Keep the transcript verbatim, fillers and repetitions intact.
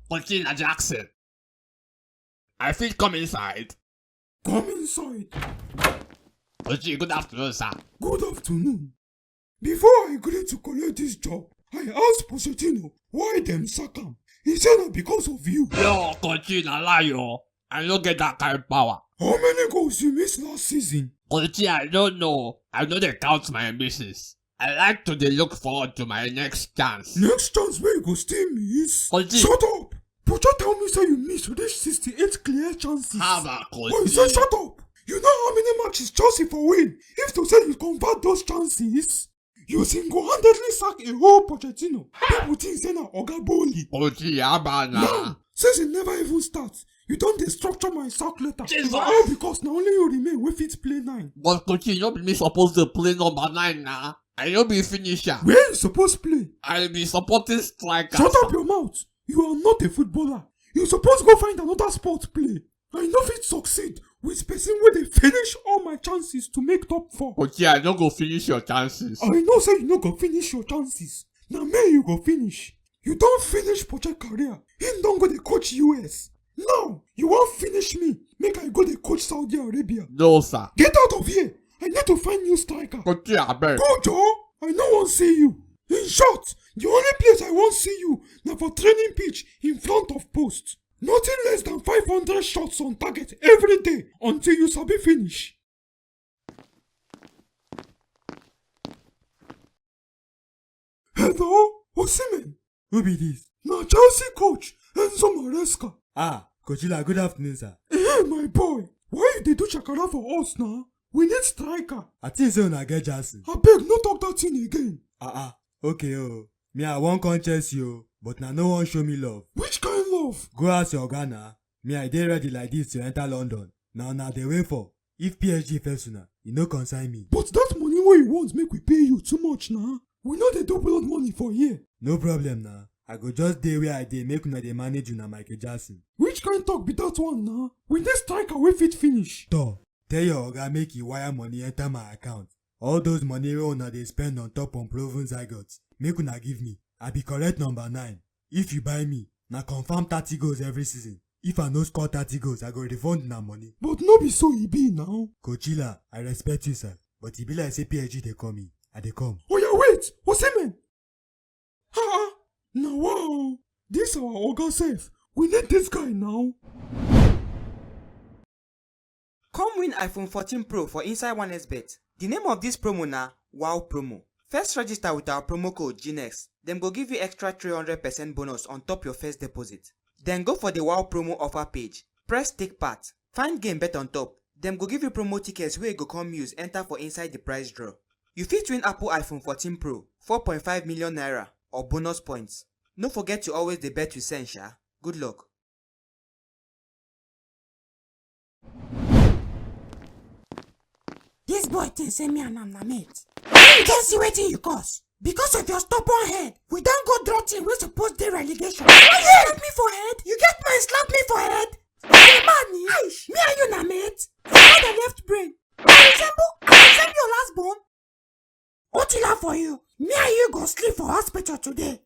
Kochi na Jackson. I fit come inside? Come inside. Kochi, good afternoon, sir. Good afternoon. Before I agree to collect this job, I ask Pochettino why dem sack am. He say na because of you. Yo, Kochi, na lie o. I no get that kind power. How many goals you miss last season? Kochi, I don't know. I no dey count my misses. I like to dey look forward to my next chance. Next chance wey you go steal me is. Kochi. Shut up! Pocha tell me say you miss reach sixty-eight clear chances. Haba, But you say Kochi. Shut up! You know how many matches Chelsea for win? If to say you convert those chances, you single-handedly sack a whole Pochettino. People think say na Oga Bowley. Kochi, haba na. Now, season never even start. You don dey structure my sack letter. Jesus. All because na only you remain wey fit play nine. But Kochi, no be me suppose dey play number nine na. I no be finisher. Where you suppose play? I be supporting striker. Shut up your mouth. You are not a footballer. You suppose go find another sport play. I no fit succeed with person wey dey finish all my chances to make top four. Kochi, I no go finish your chances. I know say you no go finish your chances. Na me you go finish. You don finish Pocha career. Him don go dey coach U S. Now, you wan finish me. Make I go dey coach Saudi Arabia. No, sir. Get out of here. I need to find new striker. Kochi, abeg. Go, Joe. I no wan see you. In short, the only place I wan see you na for training pitch in front of post. Nothing less than five hundred shots on target every day until you sabi finish. Hello, Osimhen. Who be this? Na Chelsea coach, Enzo Maresca. Ah, Kochila, good afternoon, sir. Hey, my boy, why you dey do shakara for us now? We need striker. I think say una get Jackson. Abeg, no talk that thing again. Ah ah, okay o. Me, I wan come Chelsea o, but na no one show me love. Which kind love? Go ask your oga na. Me, I dey ready like this to enter London. Na una dey wait for. If P S G first una, e no concern me. But that money wey you want make we pay you too much na. We no dey do blood money for here. No problem na. I go just dey where I dey, make una dey manage una Michael Jackson. Which kind talk be that one na? We need striker wey fit finish. Tor, tell your oga make e wire money enter my account. All those money wey una dey spend on top unproven zygotes, make una give me. I be correct number nine. If you buy me, na confirm thirty goals every season. If I no score thirty goals, I go refund una money. But no be so e be now. Kochila, I respect you, sir. But e be like say P S G dey call me. I dey come. Oya wait, Osimhen! Ha! Na wow! This our oga sef. We need this guy now. Come win iPhone fourteen Pro for inside one X bet. The name of this promo na Wow Promo. First register with our promo code G next. Dem go give you extra three hundred percent bonus on top your first deposit. Then go for the Wow Promo offer page. Press take part. Find game bet on top. Dem go give you promo tickets wey go come use enter for inside the prize draw. You fit win Apple iPhone fourteen Pro, four point five million naira, or bonus points. No forget to always dey bet with sense, sha. Good luck. This boy think say me and am na mate. Now you don see wetin you cause. Because of your stubborn head, we don go draw team wey suppose dey relegation. Why you slap me for head? You get mind slap me for head? You dey mad ni? Aish, me and you na mate? You no dey left brain. I resemble, I resemble your last born? Otila for you. Me and you go sleep for hospital today.